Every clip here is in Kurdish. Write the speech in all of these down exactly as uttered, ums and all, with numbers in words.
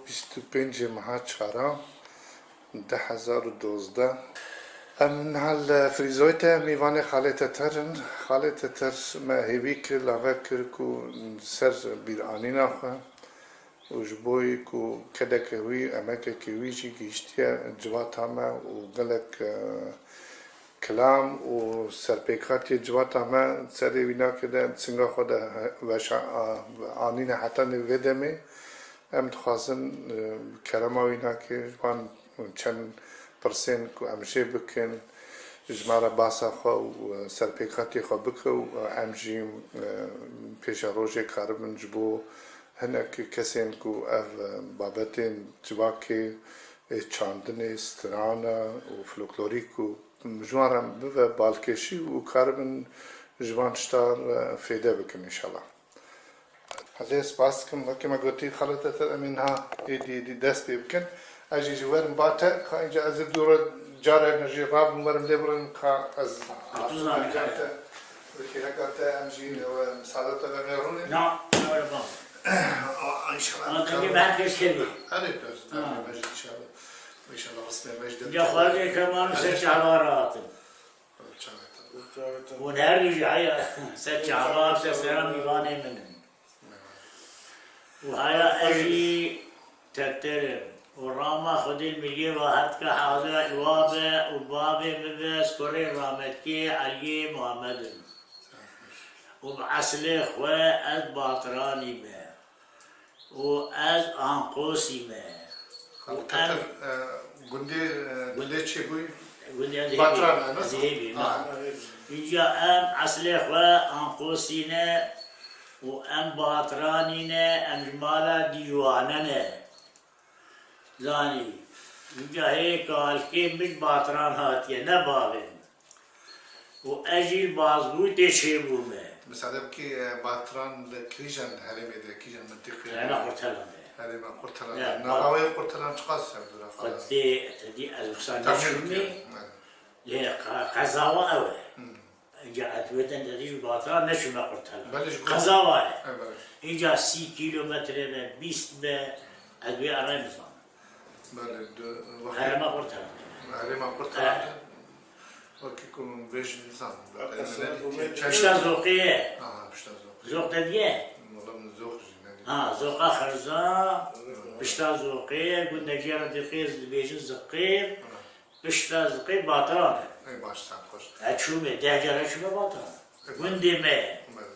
Bîst û pêncê meha çara du hezar û dozdeh. Em niha li Frîzoyê te mîvanê Xalê Teter in. Xalê Teter me hêvî kir, lave kir ku ser bîranîna xwe û ji bo ku kedeke wî, emekeke wî jî gihîştiye civata me û gelek, e, kilam û serpêkhatiyê civata me serê wî nake de singa xwe de veşa-, a-, anîne heta nê vê demê. Em dixwazin, e, kerema wî nake, ji van çend pirsên ku em jê bikin, ji me re basa xwe û, e, serpêkhatiyê xwe bike û, e, em jî, e, pêşerojê karibin ji bo hinek kesên ku ev, e, babetên civakê, ê çandinê, strana û folklorîk û ji wan re bibe balkêşî û karibin ji van tişta re fêde bikin înşallah. Hezê spas dikim, wekî me gotî, Xalê Teter, em ê niha êdî êdî dest pê bikin. Ez jî ji werim ba te, ka înca ez ê dû re carek jî rabim werim lê birim, ka ez Tu zanî, careke te, bi kêleka te em jî, e, we misada te ve mêrûnê. Na, öyle bak. A, înşallah. Ama dengê ben keşke bir. Hadi, Ha. Dengê me jî înşallah. Înşallah rizqê me jî de Ya bike. Xwedê keman û ser çava rahatin. Çavê te. Hûn her du jî heya ser çava, ser sera mîvanê min in. Û heya ez jî Teter im. Û rama Xwedê li miliyê ve her dike hazira îwa be û bavê min be, skorê rahmetiyê Eliyê Muhammed in. Û bi eslê xwe ez Batranî me. Û ez Anqosî me. Û Teter, em e, gundê, e, Gund- dilê çêbûyî? Gundê Dihêbê. Batran e, nasıl? Dihêbê, Ha, na. Dihêbê. Înca em eslê xwe Anqosî ne û em Batranî ne, em ji mala Dîwane ne. Zanî, înca hê kalkê min Batran hatiye, ne bavê min. Û ez jî li Bazbûtê çêbûme. Misade bikî, e, Batran li kîjan herêmê de, kîjan mintîqê de? Herêma Qurtelan de. Herêma Qurtelan de. Ya, Navawê Qurtelan çiqas ser dûr e falan? Xwedê, te dî ez wisa Tahmin neçûme. Dikim, evet. Lê qe-, qezawa ew e. Hmm. Înca ez wê dem de dî ji Batran neçûme Qurtelan. Belê ji Qezawa e. E, belê. Înca sî kîlometre be, bîst be, ez wê erê nizanim. Belê, di, wextê Herêma Qurtelan. Herêma Qurtelan. E. Wekî ku min bêjî nizanim. Pişta Zoqê ye. Aha, pişta Zoqê. Zoq te diye? Wala min Zoq jî nedî. Ha, Zoqa Xerza, pişta Zoqê, gundek jê re dixêz dibêjin Ziqê. Ha. Pişta Ziqê Batran e. Ey baş, saet xweş. Ez çûme, deh cara çûme Batran. Ey baş. Gundê me ye. Belê.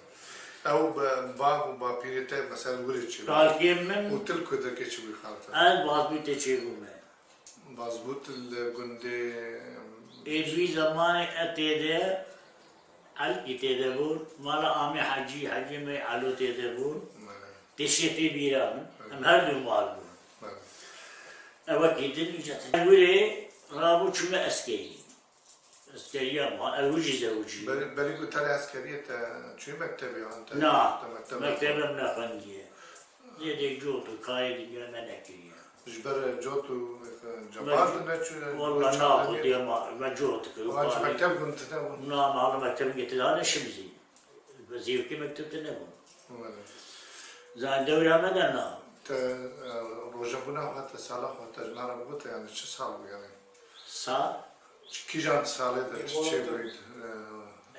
Ew bi bav û bapîrê te mesela li wirê çi bû? Kalkê min Û til ku derkê çi bû xaleta? Ez Bazbûtê çêbûme. Bazbût li gundê Ê di wî zemanê e tê de, Elkî tê de bûn, mala Amê Hecî, Hecî me Elo tê de bûn. Belê. Tê şêxê bîra min. Belê. Em her du mal bûn. Belê. E wekî din îca te. Wirê rabû çûme eskerî. Eskeriya ma, ew jî zewicî. Berî, berî ku te li eskeriyê te çûyî mektebê an te? Na, te mektebe mektebe min nexwendiye. Zêdê cot û karê dinya me nekiriye. Ji ber cot û, e, cebal Me tu neçû, Walla neçû na, hediye? Xwedê ma, me cot kir û Wan ji karê. Mekteb gund tine bûn? Na, me hala mektebê gitti daha ne şimzî. Bi zêwkî mekteb tine bûn. Wele. Zan dewra me de na. Te, e, rojebûna xwe te, sala xwe te ji me re bigotî, yani çi sal bû yani? Sal? Çi, kîjan salê de çi çêbûyî,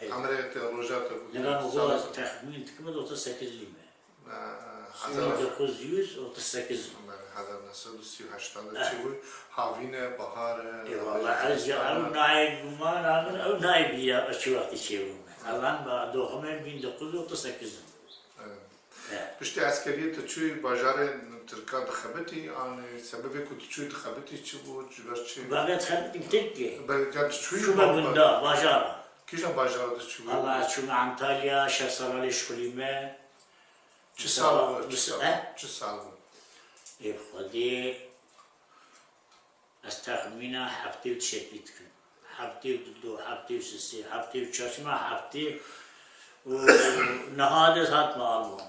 e, Ey. Emrê te, roja te bû? Nega min salê got, de. Texmîn dikim, otuz sekiz lîme. E, Bin dokuz yüz otuz sekiz. Hezar, hezar neh sed û sî û heşt de Eh. çêbû, havîn e, bahar e, Ê, wala, ez ya, ew nayê gumana min, ew nayê bîra, ez çi wextî çêbûme. Evan ba, doximê bin dokuz yüz otuz sekiz. Evet. Evet. Piştî eskeriyê tu çûyî bajarê Tirkan dixebitî, anî sebebê ku tu çûyî dixebitî çi bû, ji ber çi? Ba, me dixebitî Tirkiyê. Be, ya tu çûyî Çûme ba-, gunda, bajara. Kîjan bajara tu çûyî? Valla, çûme Antalya, şeş sala lê şixulîme. Çi sal bû? Çi sal? He? Çi sal bû? Ê Xwedê, ez texmîna heftê û du şekî dikim. Heftê û du, heftê û sê, heftê û çar, çima heftê û niha de hatme Alman.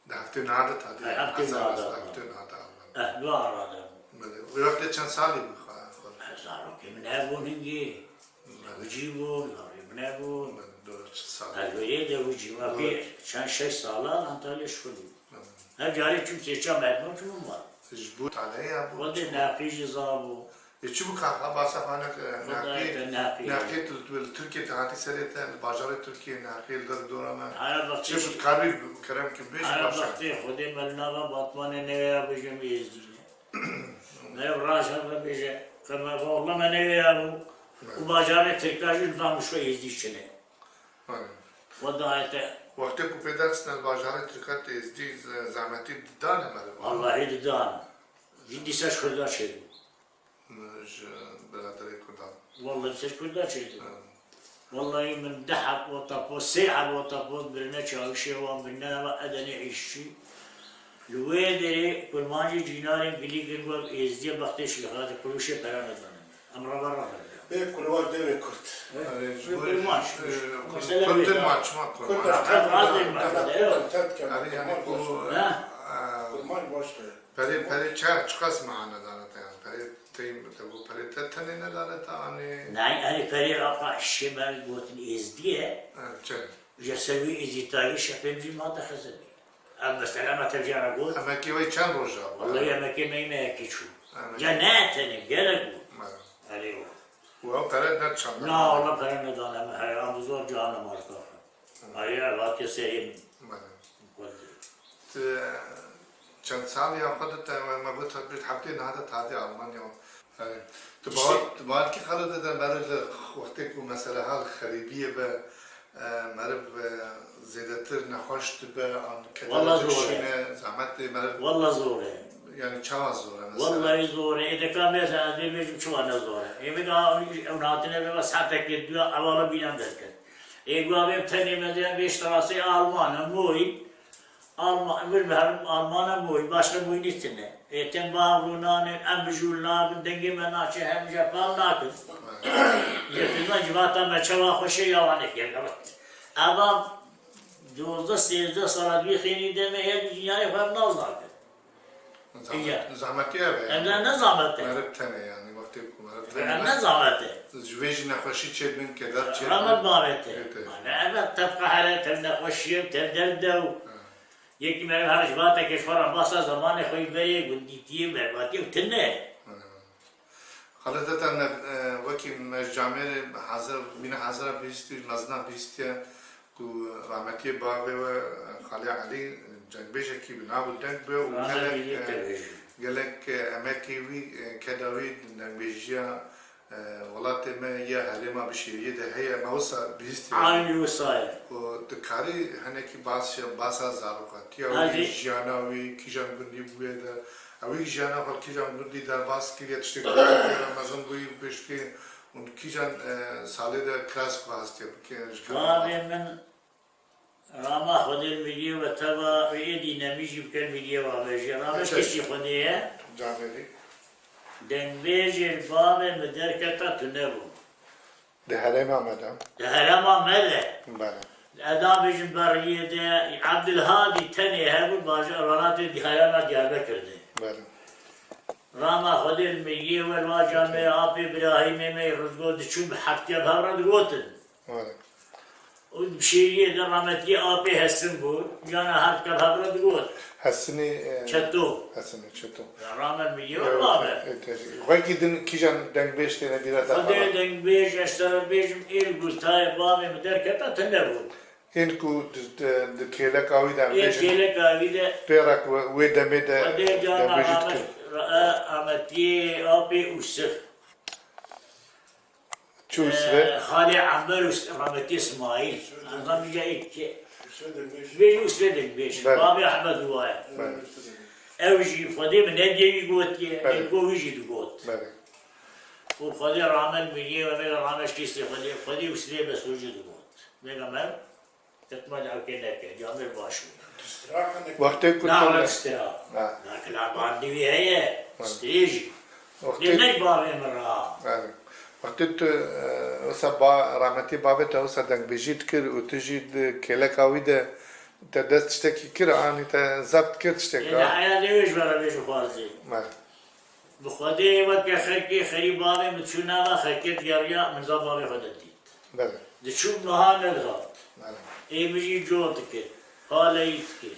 Di heftê niha de hatî. Ay, heftê niha de hatme. Heftê niha de hatme. Eh, du ara de. Belê. Wê wextê çend salî bû xwe, xwe? Eh, zarokê min hebûn hingê. Belê. Zewicî bû, zarê min hebû. Belê, doğru, çi sal. Ez wê de zewicî. Doğru. Wekî çend şeş sala Antalya şixulî. Belê. Her carê çûm sê çar merdimê çûm mal. Ji bo taleyê hebû. Xwedê Neqî jî zaf bû. Ê çi bû ka, ka basa xwe neke, Xwedê Neqî, te Neqî. Neqî tu, tu li Tirkiyê te hatî serê te, li bajarê Tirkiyê Neqî li der dora me. Haya Çi bextê bû, karî kerem ki bêj Haya baş e. Bextê Xwedê me li nava Batmanê neweya bêje me Êzdî ne. Meriv raşa me bêje, ke me valla me neweya bû. Û bajarê Tirka jî li Damişo Êzdî çine. Aynen. Xwedayê te. Wextê ku pê derxistin li bajarê Tirka te Êzdî ze-, zehmetî didane meriv. Wallahî didane. Jî dîsa ji Kurda çêbû. Ji biraderê Kurdan. Wallahî dîsa ji Kurda çêbû. Evet. Wallahî min du heb otapoz, sê heb otapoz birine çawişê wan, birine nava Edenê îşçî. Li wê derê kurmancê cînarên gilî gir got, Êzdiyê bextê şêxa de kuruşê pere nedane. Em reva reva Bê kurmancê devê Kurd. Erê, ji Kurmancê bo, kurmancê. E, Kurd, Mesele Kurd bê din ya. Ma çima Kurd kurmancê? Erê, yani bu, Ha? e, Kurmancê baş e. Perê, perê çi, çiqas me nedane te yani? Perê tey, te bu perê te tenê nedane te, hani? Ney, erê perê apa şê me gotin Êzdiye. Ha, çi? Ji ser wî Êzîdî tayî şefên jî ma te xizirî. Ev mesele me tevcî re got. Emekê wê çend roja bû? Wellahî emekê me yê me yekê çû. Emekê. Ya ne tenê, gelek bû. Me. Erê wa. Û ew pere ne çend? Na, wala pere nedane me, heya, em zor cihana marka. Hı. Erê, ev hatiye serê min. Me. Wellahî. Ti çend salî ya xwe de te, me got, te bîst heftê niha de tadî Almanya. Erê. Tu İşte bawer, tu bawer dikî Xalid dede, meriv li wextê ku mesele hal xerîbiyê be, e, meriv, e, zêdetir nexweş dibe, an Walla keder zor e. dikişîne, zehmet dê meriv. Walla zor e. Yani çawa zor e mesela? Wallahî zor e. Ê deka mesela ez bê bêjim çima ne zor e. Ê min a ew hatine be saetekê duya evala bînan derket. Ê gua bê tenê me de bê ştrasê Alman e, moy. Alma-, emir bi herim Almana bûy, başka bûy nîtine. Ê, tem ba rûnanê, em bijûl nabin, dengê me naçe, hem jî fal nakin. Yekîna civata me çawa xweşe ya wan ê kir, evet. Eva dozdeh sêzdeh sala dû xênî de me her dinyayê xwe nas nakin. Zahmet, Iya. Zahmetiye be Em yani. Ne, ne zahmete? Merib tene yani, vakti ku merib tene. Em ne zahmete? Ji vê jî nexweşî çêdibin, keder çêdibin. Rahmet bavete. Evet, evet. Mane evet, tev qehre, tev nexweşiye, tev derde û Ha. Yekî meriv her ji vatekê ji xwe re basa zemanê xwe yî berê gundîtiyê û berbatiyê û tune. Xalid Eten, e, wekî me ji camêrê hazir, mîna hazira bihîstî, mezina bihîstiye ku rahmetiyê bavê we, e, Xalê Elî, cengbêjekî bi nav û deng be û Rahmet gelek, bî, e, gelek, e, emekê wî, e, keda wî dengbêjiya E, welatê me ya herêma bi şêriyê de heye, me wisa bihîstiye. Aynî wisa ye. Û dikarî hinekî bas-, basa zarokatiya wî, Hadi. Jiyana wî, kîjan gundî bûye de, ew wî jiyana xwe kîjan gundî derbas kiriye, tiştê ku mezin bûyî piştî û kîjan, e, salê de kiras xwe hestiye bike ji Bavê min Rama Xwedê li miriyê we teva wê êdî nemî jî biker miriyê we avêjê. Rame Peki. Kesî Xwedê ye. Canê wî. Dengbêjê li bavê min derketa tu nebû. Di herêma me de. Di herêma me de. Bele. Ez nabêjim beriyê de Ebdilhadî tenê hebû bajar welatê Diyayana Diyarbekir de. Bele. Rama Xwedê li miriyê we li wa camê apê Birahîmê me yê Rizgo diçûn bi heftiya bi hev re digotin. Were. Û bi şêriyê de rahmetiyê apê Hesin bû, cana her dikar hev re digot. Hesinê, e, Çeto. Hesinê Çeto. Ya rahmet bi yê Ew, babe. e, te-, wekî din kîjan dengbêj têne bîra te Xwedê xala? Dengbêj, ez te re bêjim, ê li gurtayê bavê min derketa tune bû. Ên ku di, di, di kêleka wî de em Ê bêjin, kêleka wî de pê re ku wê demê de Xwedê cana dengbêjî rahmet, dikir. ra-, e, rahmetiyê apê Ûsif. Çi Ûsve? Ee, Xalê Ember û rahmetî Îsmaîl. Anda bir şey ki. Vê Ûsve de beş. Bele. Babê Ehmed Uwaye. Bele. Ew jî Xwedê min ne diyê wî gotiye, Bele. Ê go wî jî digot. Bele. Û Xwedê rahmet miriyê ve vê rahmet şîstê Xwedê, Xwedê Ûsve be soji digot. Vê me Xidmet ew kê neke, camêr baş bû. Wextê ku Na, tu ne- wek stira. Ha. Na, kila bandî wî heye, Ha. Stirê jî. Wextê Lê ne bavê min ra. Yani, wextê tu, e, wisa ba, rahmetî bavê te wisa dengbêjî dikir û tu jî di kêleka wî de te dest tiştekî kir, anî te zebt kir tiştek Lê ha? Ne heyatê wê ji me re bêjin xwarzî. Me. Bi Xwedê weke xelkê xerî bavê min çû nava xelkê digeriya min va bavê xwe de dît. Bele. Diçû niha nedihat. Bele. Ê min jî cot dikir. Haleyî dikir.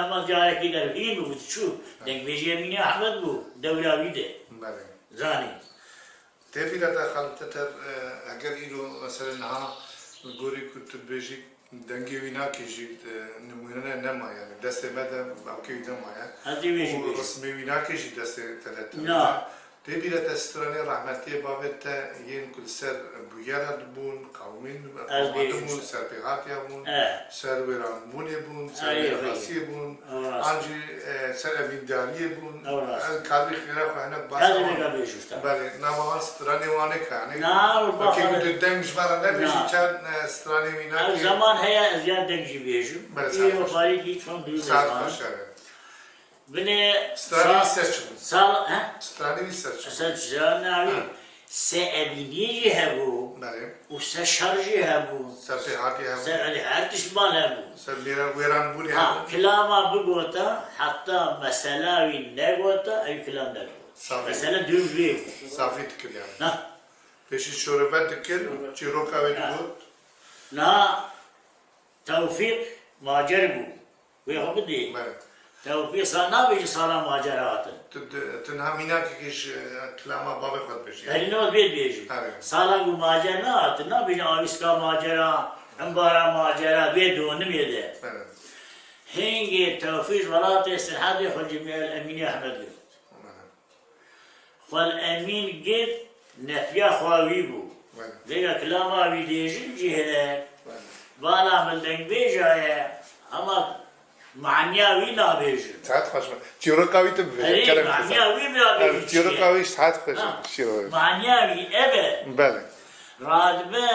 hema carekî der hîn bû, diçû. Dengbêjî Emînê Ehmed bû, dewra wî de. Belê. Zanî. Tê bîra te xalite te, e, eger îro, mesela niha li gorî ku tu dibêjî dengê wî nakê jî, e, nimûne nemaye, yani destê me de ewkê wî nemaye. Ez ê wê jî Û bêjim. Rismê wî nakê jî destê te de tune. Na. Tê bîra te stranê rehmetiyê bavê te yên ku li ser bûyera dibûn, qewimîn, Ez qewima bêjim dibûn, ser. serpêhatiya bûn, Eh. ser wêranbûnê bûn, ser Erê, mêrxasiyê bûn. Ew rast. An jî, e, ser evîndariyê bûn. Ew rast. Ez karî xêra xwe hinek baş Her awan. Vêga bêjim te. Belê, nava wan stranê wan e kanê. Na, ew Wekî baş ku e. tu deng ji me re nebêjî, Na. çend, e, stranê wî Ev nakê. zaman heye ez ya deng jî bêjim. Belê, Î saet xweş. Parî kî çond dû Saet zan. xweş e. Binê Stranê sa-, wî ser çi bûn? sal, he? Stranê wî ser çi bûn? Ser çi? Navî. Ha. Se evîniyê jî hebû Belê. û se şer jî hebû. Ser pêhatî hebû. Ser, hani, her tişt mal hebû. Ser lêra wêranbûnê Ha, hebû. Kilama bigota, heta mesela wî negota, ew kilam negot. Safî. Mesela dûv vê bû. Safî dikir yani. Ha. Pêşî şorove dikir, çîroka wê Ha. digot. Na, Tewfîq macer bû. Wê xwe bidê. Belê. Tewfîq sa nabêjî sala macera hatin. Tu di-, tu niha mînakekî ji, e, kilama bavê xwe dibêjî. Herî ne bê dibêjim. Herî. Sala ku macer nehatin, nabêjin avîska macera, embara macera, vê donimê de. Belê. Hingê Tewfîq ji welatê Sirhedê xwe ji Mîr Emînê Ehmed girt. Belê. Xwel Emîn girt, nefiya xwe wî bû. Belê. Vêga kilama wî dêjin cî hene. Belê. Bala min dengbêja ye, hema maniya wî nabêjin. Saet xweş be. Çîroka wî tu bibêje, Erê, kerem maniya wî bira bêjin. Çîroka wî saet xweş. Ha. Çîroka wî. Maniya wî ev e. Belê. Radibe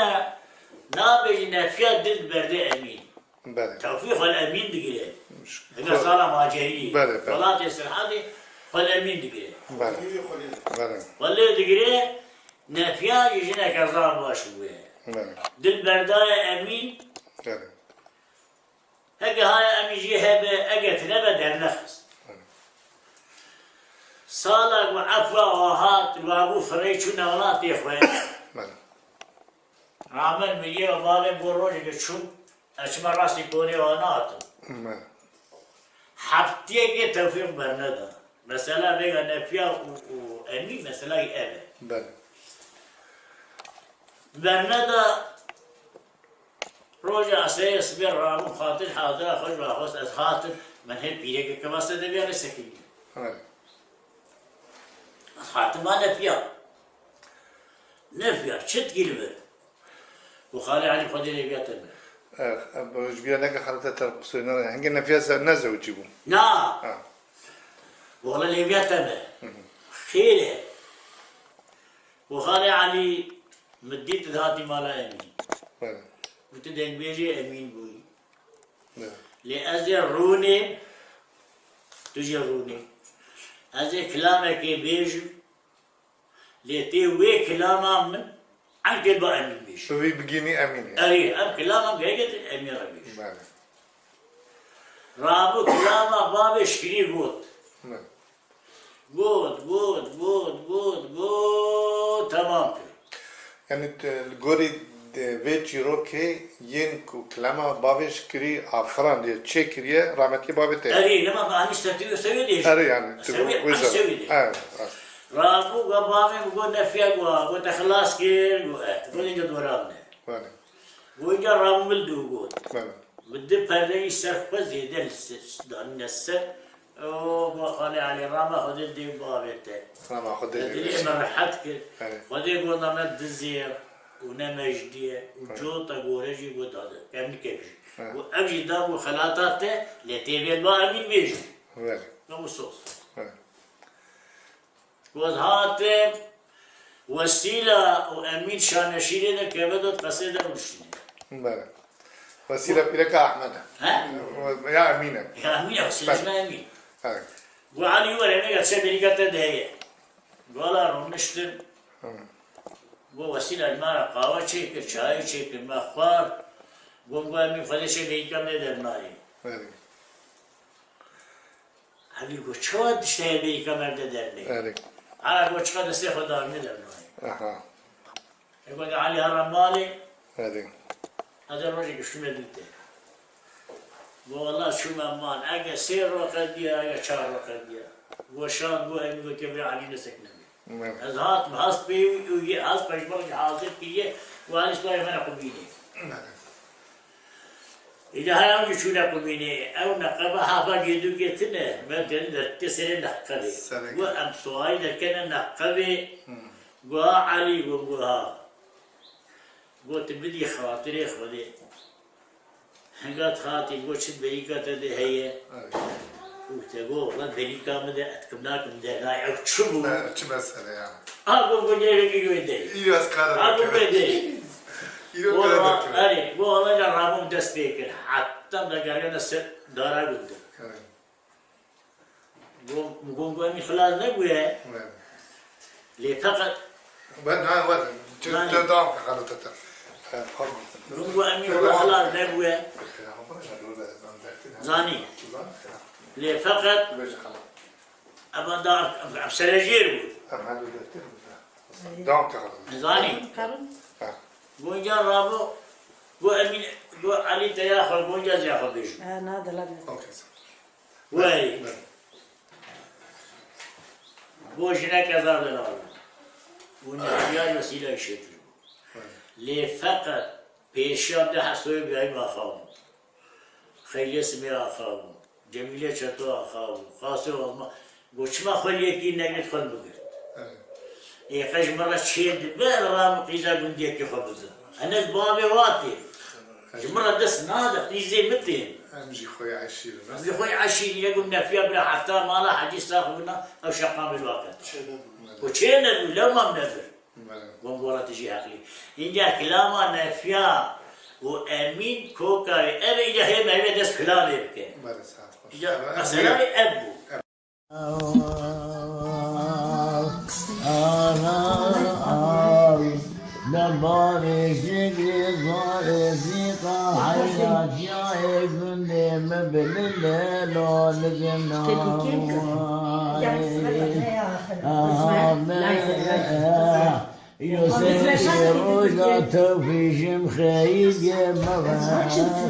nabêjin nefiya dil berdê Emîn. Belê. Tewfîq xwe li Emîn digire. Ş-, Hega xwe-, sala macerî. Belê, belê. Welatê Sirhadê xwe li Emîn digire. Belê. Belê. Xwe lê digire, nefiya jî jineke zaf baş bûye. Belê. Dil berdaye Emîn. Belê. Heke haya Emîn jî hebe, ege tine be dernexist. Belê. Sala ku efwa wa hat, wa bû firey çûne welatê xwe. Belê. Ramin miriye û bavê bo rojeke çû, ez çima rastî konê wan nahatim. Me. Heftiyekê Tewfîq berneda. Mesela vêga nefiya û, û Emîn, mesela ev e. Belê. Berneda roja esrê sibê rabû xatir hadira xwe ji axwest ez hatim. Min hê pîreke kevase de bêre sekiniye. Belê. Ez hatim a nefiya. Nefiya, çi dikî li vir? Û Xalê Elî Xwedê lê biya te be. Eh, eh, ji bîra neke xalê te ter qusûrê nere. Hingê nefiya ze-, ne zewicî bû? Na. Ha. Wala lê biya te be. Hı hı. Xêr e. Û Xalê Elî min dît dihatî mala Emîn. Belê. Û tu dengbêjê Emîn bûyî. Belê. Lê ez ê rûnê, tu jî rûnê. Ez ê kilamekê bêjim. Lê tê wê kilama min enkê ba Emîn bêj. Tu vî bigînî Emînê. Erê, ev kilama gerek e Emîn re bêj. Belê. Rabû kilama bavê şikirî got. Belê. Got, got, got, got, got, temam kir. Yanî tu li gorî de vê çîrokê yên ku kilama bavê şikirî afirandiye, çêkiriye, rahmetî bavê te. Erê, nema anî ser tu sewê dê. Erê, yanî tu Sewê, wê anî ser. sewê dê. Evet, rast. Rabû ga bavê min got nefiya got, got te xilas kir, got e, got ince dora bine. Belê. Got ince rabû min dû got. Belê. Bi du perdeyî ser xwe zêde li se-, danîne ser. O, got Xalê Elî, rama Xwedê dê bavê te. Rama Xwedê dê Dilê bê. min rehet kir. Evet. Xwedê got ne, ne dizê ye û ne mejdî ye û Evet. cota gore jî got dade. Kemlî kevjî. Evet. Got ev jî da got xelata te, lê tê vê ba Emîn bêjî. Evet. Ne bu sos. Evet. Got hate Wesîla û Emîn şaneşîrê de keve de qesê de rûşîne. Belê. Wesîla pîreka Ehmed e. He? Ya Emîn e. Ya Emîn e, Wesîla Belê. jina Emîn. Evet. Got Elî were, ne gerçe Amerîka te de heye. Got wala rûniştin. Hı. Got Wesîla ji me re qawe çêkir, çayê çêkir, me xwar. Got, got Emîn Xwedê çê Amerîka me dernayê. Belê. Elî got, çawa dişteye bêyî kamer de dernê? Erê. Ereb got çiqa destê xwe da min de nayê. Aha. E got Elî here malê. Erê. Ez ê rojekê çûme dûtê. Got wela çûme mal. Ege sê roj qediya, ege çar roj qediya. Got şan, got Emîn, got kevê Elî nesekine. Evet. Ez hatim, hest pê û, û yê, hest pejmar jî hazir kiriye û Elî sparê me ne qubînê. Evet. Îca heya wî çûne qubînê, ew neqeba hava gêdû gêtine, me derin dertê serê neqebê. Serê Û em suayî derkene neqebê. Hmm. Got ha Elî, got, got ha. Got tu bidî xatirê Xwedê. Hinga tu hatî, got çi berîka te de heye? Evet. Û te got, wela berîka min de etkim nakim de, nay ew çi bû? Çi mesele ya? A got, got nêvekî wê de. Îro ez karar A got nakim. Wê de. Îro Got karar ra-, nakim. Erê, got wela ca rabûm dest pê kir. Heta me geriyane ser dara gunde. Evet. Got, got, got min xilas nebûye. Evet. Lê feqet Ben, ha, were. Tu, Zanî. Tu devam ke, xalo, te, te. He, pardon. Min got, Emîn, wela xilas nebûye. Zanî. Lê feqet Bêje, xalo. Ema da em, em serejêr bû. Em helo defter bû. Devam ke, xalo. Zanî. Karın. Ha. Gonca rabo, got Emîn, got Elî te ya xwe, gonca ziya xwe bêjim. Ha, na, dela ne. Okey. Wey. Bo jinek ez a delal. Û nehiyar wesîleyê şêtir bû. Lê feqet pêşiya de Hesoyê Bîrahîm axa bû. Xeylê Simê axa bû. Cemîlê Çeto axa bû. Qasê Olma. Got çima xwe li yekî negrit xwe bigir. Ê qe ji min re çê dibe, ram qîza gundiyekî xwe bidin. Enes bavê wa tê. Ji min re dest nade, qîzê min tên. Em jî xwe eşîr in. Em jî xwe eşîr in. Yek û nefiya bira hefta mala Hecî Sax bûna, ew şeqamê li wa ket. Çê nebû. Ku çê nebû, lewma min nebir. Bele. Gon gora tu jî heqlî. Înca kilama nefiya û Emîn koka wê. Ev înca hê meyve dest kilamê bike. Bele, saet xweş. Înca Ev, mesela ev, wê ev bû. Ev. Ana, av, debarê jigê zarê zîqa heyra ciyayê gundê me bilinde lo nizim Kekî kêm kir. nawayê. Gel, bismillah, ne ya, Aha, bismillah. Nice, nice. Yosefê roja tewfî jim xeyî ye me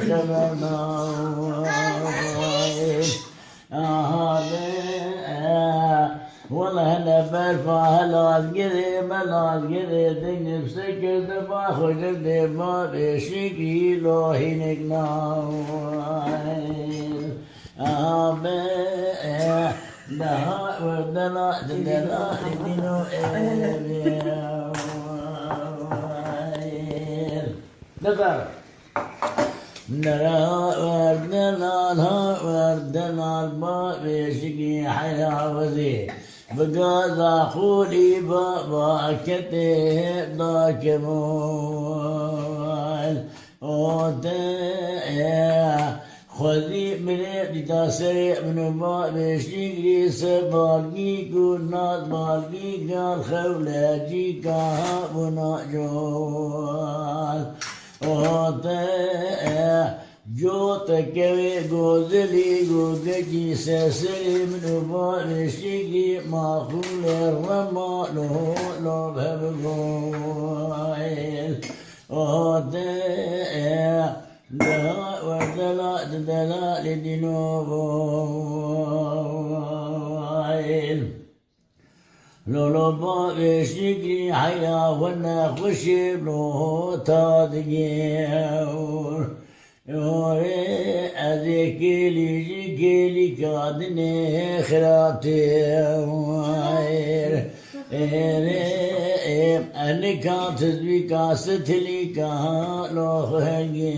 xeber nawayê. Ahale, wela hele berfa helas girê, melas girê, dengê pse kirde ba xwe girde, ba beşikî lo hinek nawayê. Abe, daha werdela, dela, dino, ev. Dada. Nera werdelal, ha werdelal, ba beşikî heyra wezî. Bi gaza xûlî ba, ba ketê da kemol. O te, xwezî binê dîta serê min û ba beşikî se balgî ku nat balgî gal xewlecî ka ha bûna col. O te, Cotekewê gozilî gogekî seserê min û barê şîgî maxûlê rema lo lo hevgoyl. Ote deha werdela di delalê dîno goyl. Lolo bavê şikrî heya xwe nexweşê lo ta digêr. Orê ez ê kêlî jî kêlîka dinê xirab tê. Êrê, êrê, enika tizbîka sitilîka lo xwe hengê.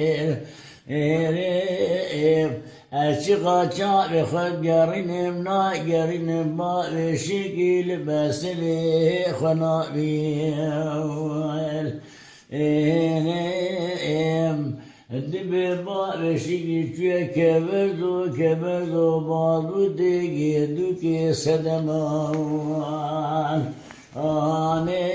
Êrê, êrê, êrê. Ez çiqa çavê xwe gerînim, nagerînim, bavê şikî li besilê xwe nabîl. Ênê êm, dibe bavê şikî çûye keverdo, keverdo, baz û dêgê dûkê sedeman. Anê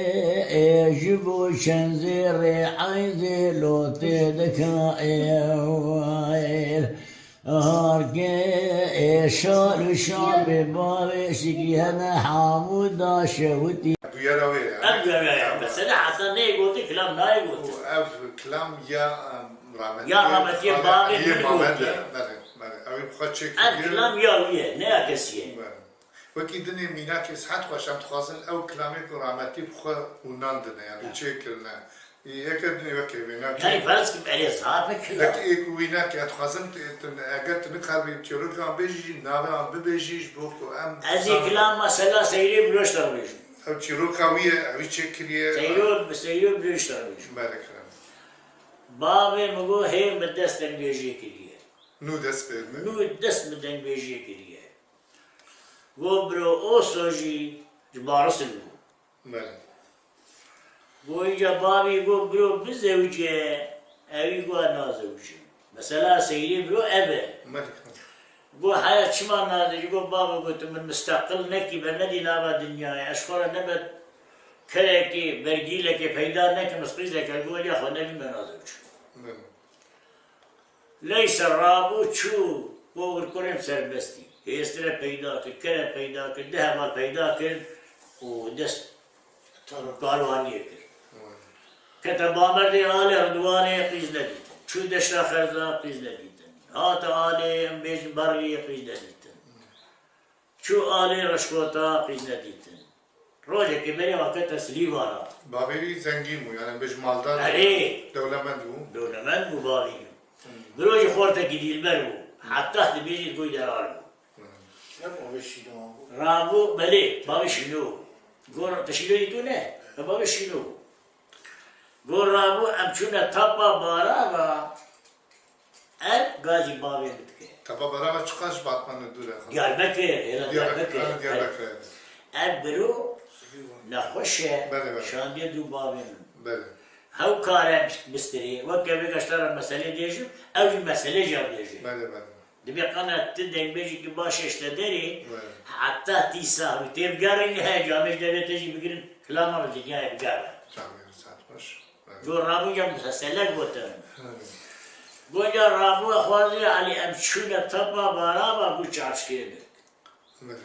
ê ji bo çend zêrê eyn zê lo tê dika êr. Harke êşal û şapê bavê şikî hene hamû da şewitî. Bûyera wê ye. Ev bûyera ye. Tamam. Mesele heta neyê gotin, kilam nayê gotin. Û ev kilam ya, em, rahmetî Ya rahmetî Xalê bavê Eliyê min Mamed gotiye. e. Belê, belê. Ew ê bi xwe çêkiriye. Ev kilam ya wî ye, ne ya kesî ye. Belê. Wekî dinê mînakê sihet xweş, em dixwazin ew kilamê ku rahmetî bi xwe û nan dine, yanî Ya. çêkirine. Yeke dinê wekê wênakê. Yanî ferz kim erê zaf e kila. Wekî ê ku wînakê, em dixwazin tu, tu, eger tu nikaribî çîrokan bêjî jî, navê wan bibêjî ji bo ku em Ez ê bizanibin. Kilam mesela Seyrê Biro ji te re bêjim. Ew çîroka wî ye, ew wî çêkiriye. Seyro, bi Seyro Biro ji te re bêjim. Belê kilam. Bavê min got hê min dest dengbêjiyê kiriye. Nû dest pê min. Nû dest min dengbêjiyê kiriye. Got biro Oso jî ji Barisil bû. Belê. Got, îca bavî got, biro bizewice, ewî got, ez nazewicim. Mesela seyrê biro ev e. Belê. Got, heya çima nazewicî? Got, bavê got, tu min misteqil nekî, bernedî nava dinyayê. Ez ji xwe re nebe kerekê, bergîlekê peyda nekim, ez qîzeke li gorî xwe nebîm, ez nazewicim. Belê. Leyse rabû çû, got, kurê min serbestî. Hêstire peyda kir, kere peyda kir, du heval peyda kir û dest karwaniyê kir. Kete Bamerdê alê Ridwanê, qîz nedîtin. Çû Deşta Xerza, qîz nedîtin. Hate alê, em bêjin Barliyê, qîz nedîtin. Çû alê Reşkota, qîz nedîtin. Rojekê berê wa kete Silîvana. Bavê wî zengîn bû, yanî bêj maldar bû, Erê. dewlemend bû. Dewlemend bû bavê wî. Hmm. Biro jî xortekî dîlber bû. Heta dibêjî goy derar bû. Hmm. Ne bavê şîno bû? Rabû, belê, bavê şîno. Gor, te şîno dîtû ne? E, bavê şîno bû. Gor rabû, em çûne tapa Barava. Ev gazî bavê min dike. Tapa Barava çiqas ji Batmanê dûr e? Diyarbekir, hêla Diyarbekir. Diyarbekir. Ha, Diyarbekir. Ev biro nexweş e, Belê, belê. şandiye dû bavê min. Belê. Hew kare bistirê, weke vê gaşta re meselê dêjim, ew jî meselê jî dêjê. Belê, belê. Dibê qana ti dengbêjî ki baş eşte derê, Belê. heta tîsa wî tê bigerîn, he camêj devê te jî bigirin, kilama bi dinyayê bigerin. Camêj saet baş. Got rabû ya mesele gotin. Got ya rabû xwazî Elî em çûne tapa Barava bû çarşkê min.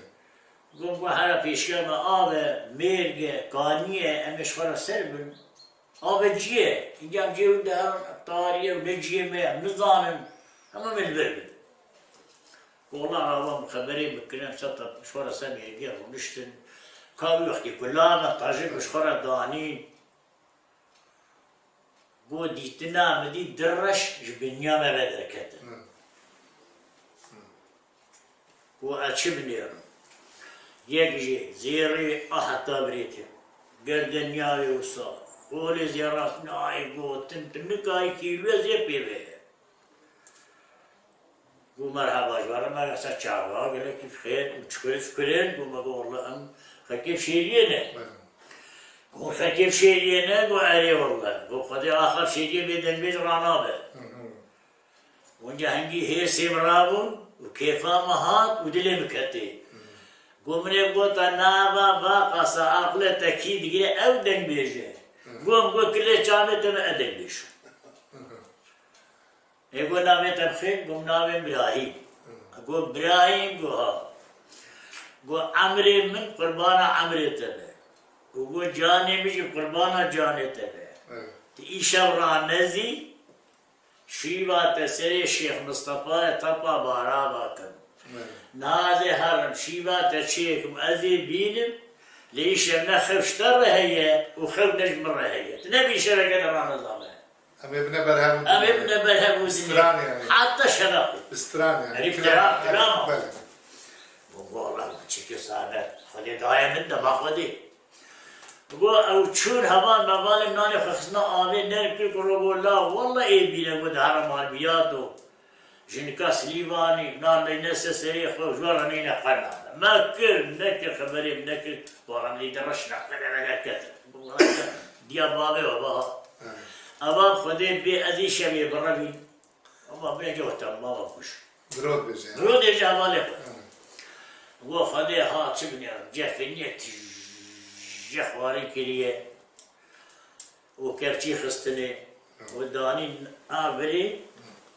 Got bu hera pêşiya me av e, mêrg e, kanî ye, em ê ji xwe re ser bin. Av e cî ye. Înca em cihê wî de herin tarî ye û ne cihê me ye, em nizanin. Hema me li ber bin. Got wela rava min xeberê min kirin, em ser te ji xwe re ser mêrgê rûniştin. Ka wî wextê ku la me tajik ji xwe re danîn. Got dîtina min dî du reş ji binya me ve derketin. Hı. Got ez çi binêrim? Yek jê zêrê a heta birêtê. Gerdeniya wê wisa. Qolê zêrastine ayê gotin, tu nikarî kîlûyê zêr pê ve ye. Got merheba ji we re, me ser çava, gelekî bi xêr, û çi kurê, çi kurê? Got me got wela em xelkê bi şêriyê ne. Belê. Got xelkê bi şêriyê ne? Got erê wela. Got Xwedê axa bi şêriyê bê dengbêj ranabe. Hı hı. Winca hingî hêsê min rabûn û kêfa min hat û dilê min ketê. Hı. Got min ê gota nava va qasa aqilê te kî digire ew dengbêj e. Hı. Got min got kilê çavê te me e dengbêj. Hı hı. Ê got navê te bi xêr? Got navê Birahîm. Got Birahîm? Got ha. Got emrê min qurbana emrê te be. Û got canê min jî qurbana canê te be. Evet. Tu îşev ranezî, şîva te serê Şêx Mistefayê Tapa Barava kim. Evet. Niha ez ê herim, şîva te çêkim, ez ê bînim, lê îşev ne xew ji te re heye û xew ne ji min re heye. Tu nebî îşeveke te ranezame. Em ê bine ber hev û Em ê bine ber hev û dinê. Bi stranê yani. Hatta şeveqê. Bi stranê yani. Erê, Kilam, kilam, kilam. Belê. Got wela min çikê sabe. Xwedê daye min de, ba Xwedê. Got ew çûn heval mevalê min nanê xwe xistine avê, nerm kir, got ro got la wela ê bîne, got dihera malbiyat û jinika Silîvanî, nan deyne ser serê xwe, ji we re neyne qerna. Me kir, nekir, xeberê min nekir, wela min dî reş nexwe de veger ketin. Diya bavê we baha. Eva Xwedê bê ez îşevê birevî. Ama bê gewta mala kuş. Biro dibêje. Biro dibêje hevalê xwe. Hı. Got Xwedê ha çi binêrim, cefê niye tije xwarin kiriye. Û kevçî xistinê. Hı. Û danî a virê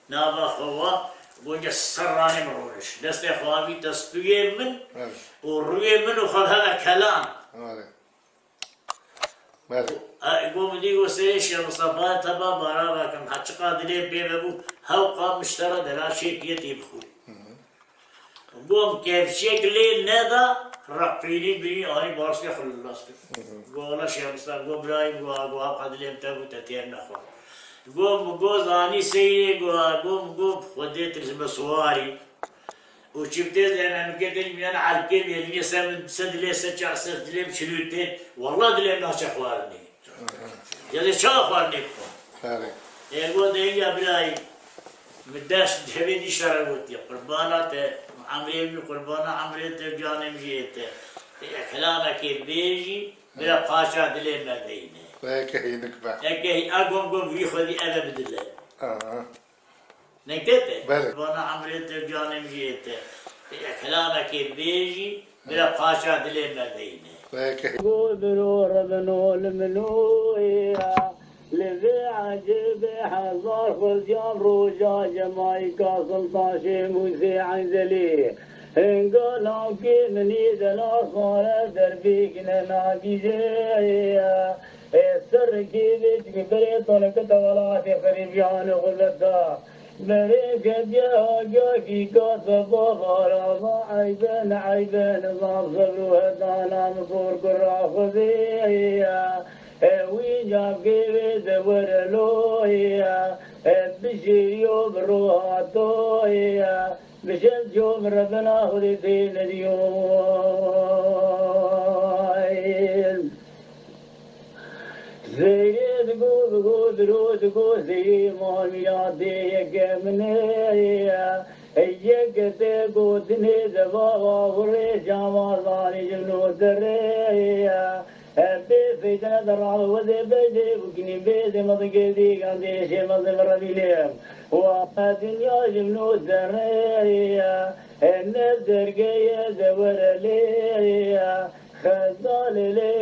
nava xwe wa Gonca ser ranê min rûniş. Destê xwe avî destûyê min Evet. û rûyê min û xwe heve kelan. Belê. Belê. E, go min dî go serê Şêx Mistefa teba bara vekim. Heçiqa dilê pê vebû, hewqa min ji te re dera şêkiye tê bixwî. Hı hı. Gom kevçiyek lê neda, reqînî birî anî barskê xwe li nas kir. Hı hı. Go wela Şêx Mistefa, go birayê min, go, go hewqa dilê min te bû, te têr nexwar. Go min go zanî seyrê, go, go min go Xwedê tirs me siwarî. Û çiftê de memleketê miyane erkê mêrînê se min, se dilê, se çar, se dilê çilûtê. Wela dilê naçe xwarinê. Ya de çawa xwarinê bixwe? Belê. Ê, go de ya birayî, min dest cevê dîşa re gotiye. Qurbana te, emrê min, qurbana emrê te, canê min jî yê te. Ê, kelamekê bêjî, bira paça dilê me beyne. Belê ke hînik be. Eke hî-, a gom gom wî xwedî eve bidile. Aha. Nengtê te? Belê. Bana emrê te, canê min jî yê te. Ê, kelamekê bêjî, bira paça dilê me beyne. Belê ke. Go biro rebino li mino ya. Li vê ecêbê hezar xweziyan roja Cemayîka Sultan Şêmûsê Enzelî. Hinga lawkê minî dela xare derbêkine nabîjê ya. Ê serrekê vê çi berê toneke te welatê xerîbiyan û xurbetan. Berê ketiye agiyakî ka te bavara va eybe ne eybe nizam sebr û hedana min por kura Xwedê ye. Ê wî cavkê vê de were lo ye. Ê bijêriyo bi roha to ye. Bi şev com Rebena Xwedê tê nediyo. Zeyrê digo, digo, diro digo, zeyrê ma mîratê yeke min e. Yeke te gotinê de bava hurê cama zanî ji min û derê. Bê feytene de rabe wezê bejê û kinî bêzê mezin gerdî gandê şê mezin bi revîlê. Wa dinya ji min û derê. Ne dergeye de were lê. Xezalê lê,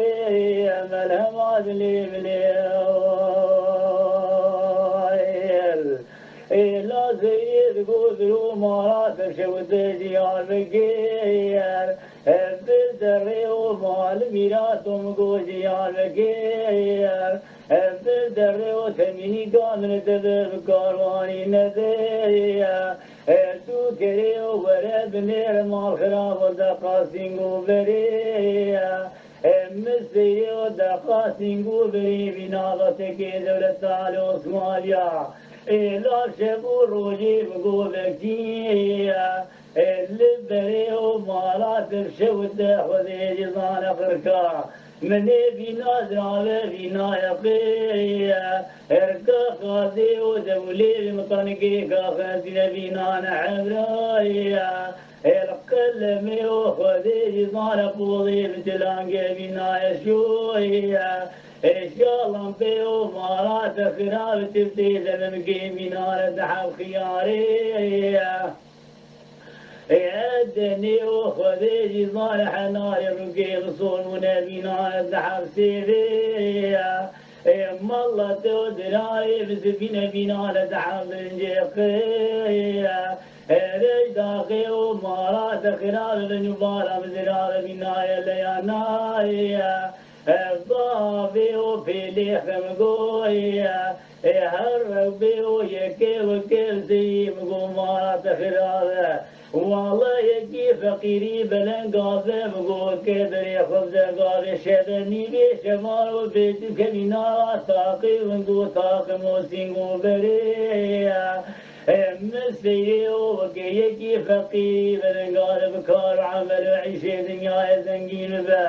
melhema dilê min ê. Ê la zeyê digo diro mala te şewite Diyarbekir. Ev bi derê û mal mîrato min go Diyarbekir. Ev bi derê û temînîka min te bi karwanî nedê. Ê tu kerê û were binêre mal xirab û deqa sîng û berê. Ê min seyrê û deqa sîng û berê vîna vasekê dewleta Alî Osmaniya. Ê lav şev û rojê bi govekî ye. Ê li berê û mala te şewite Xwedê jî zane qirka. Min ê vîna zirabe vîna yeqê. Erka qazê û dewlê li mitanikê ka xezîne vînane hevraye. El qelemê û Xwedê jî zane polê bi cilangê vînaye şoye. Ê şalan pê û mala te xira bi tiftê zememkê vînane deheb xiyarê. Ê Edenê û Xwedê jî zane henarê rûkê bi solmûne vînane deheb sêvê. Ê malla te û dirayê bi zivîne vînane deheb bilincê qê. Ê rêj daxê û mala te xira bi bin û bala bi zirave vînaye leyanayê. Ev bavê û pêlê xem goye. Ê her rewbê û yekê wekê zeyî min go mala te xirabe. Wala yekî feqîrî beleng gaze min go ke derê xwe bide gavê şeve nîvê şevan û bê tu kevî nara taqî min go taqim û sîng û berê. Ê min seyrê û weke yekî feqîrî beleng gaze bi kar û emel û îşê dinyayê zengîn bibe.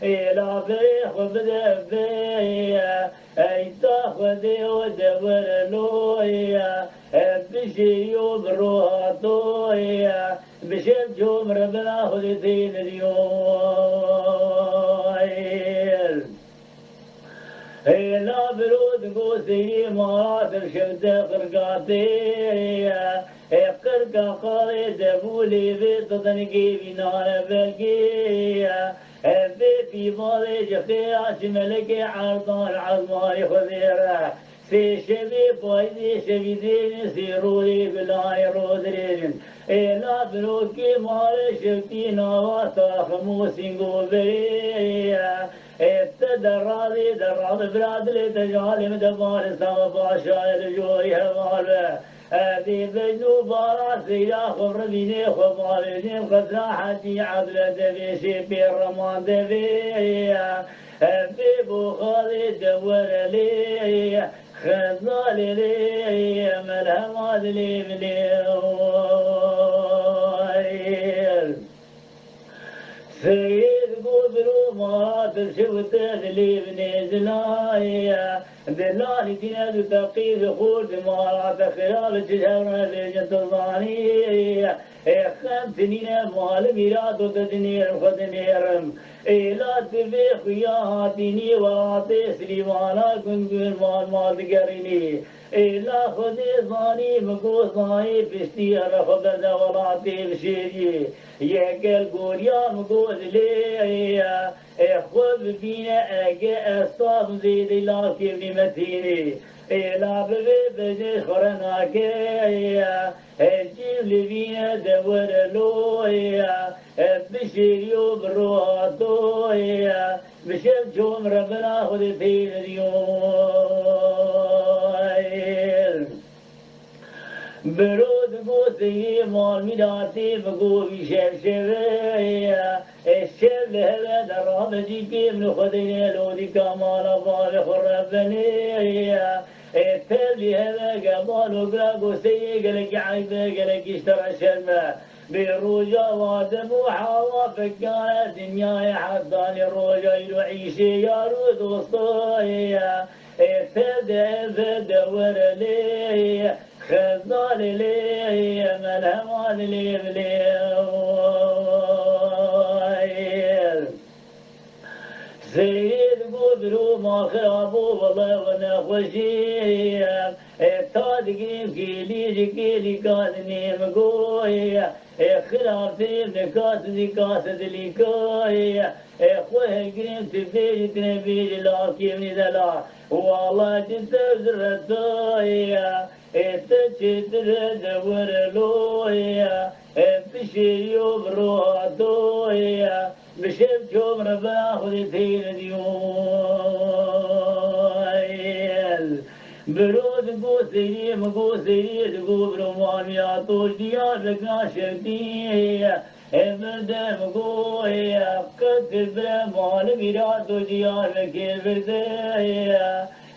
Ê la berê xwe bide vê. Ey ta Xwedê o de were loye, e, bijêyo bi roha toye, bi şev com Rebena Xwedê tê nediyo. Ê la biro digo seyê mala de şev de qirgatê, e, qirka qalê de bû lêvê didengê vînare vegê. Ev vê pîvalê ji xêya ji melekê Erdan Ezmanî Xwedê re. Sê şevê payîzê şevî dirêj in, sê rojê gulanê roj dirêj in. Êla birokê mare şewtî nava taxim û sîngo berê ye. Ê te derradê derradê bira dilê te ji alê min de barista me paşayê li jorî heval be. Erdê bejn û bara seyra xwe rivînê xwe bavêjên qesra Hecî Ebdile devê şê pê reman devê ye. Em pê bo xalê de were lê. Xezalê lê, melhema dilê min lê. Seyîd Godro mara tu şiv te dilê min ê zilayê. Dilanî dîne du teqî di xor di mara te xira li çi hev ne bêjin tu zanî. Ê xem tinîne malim îra tu te dinêrim xwe dinêrim. Êla ti vê xuya hatînî welatê Silîmana gund gund mal mal digerînî. Êla Xwedê zanî min got zanî piştî re xwe berde welatê bişêrî. Yek gel goriya min got dilê ê xwe bibîne ege ez tab zêdê lav kêvnî me tînî. Êla bi vê bejê xwe re nake. Hecî li vîne de were loye, bişêriyo bi roha toye, bi şev çom re bira Xwedê têne diyo. Biro digo seyê mal mîratê bi go vî şev şeveye, e şev li heve de rabe cîkê min Xwedê ne lodîka mala bavê xwe rebeneye. Ê tevlî heve ge balo bira go seyê gelekî eybe, gelekî ji te re şerm e. Bê roja Adem û Hewa fekare dinyayê hetanî roja îro îşê yar û dostoyê ye. Ê tev de eve de were lê, xezalê lê, melhema dilê bilê. Seyrê digo biro ma xirabo, wele we nexweşî ye. E ta digirîm kêlî ji kêlî ka dinê min goyê. E xirabtirîm nika tu zî ka sedilî koyê. E xwe hegirîm tu bêjî tu nebêjî lav kêmnî dela. Wala ci tev ziretoyê. E te çêtir e de were loyê. E bişêriyo bi roha toyê. Bi şev çom re bera Xwedê têne diyo. Biro digo seyrê, min go seyrê, digo biro mamiya to ji Diyarbekir şewtî. Ê birde min go ê, qet bire mali mîra to ji Diyarbekir birde.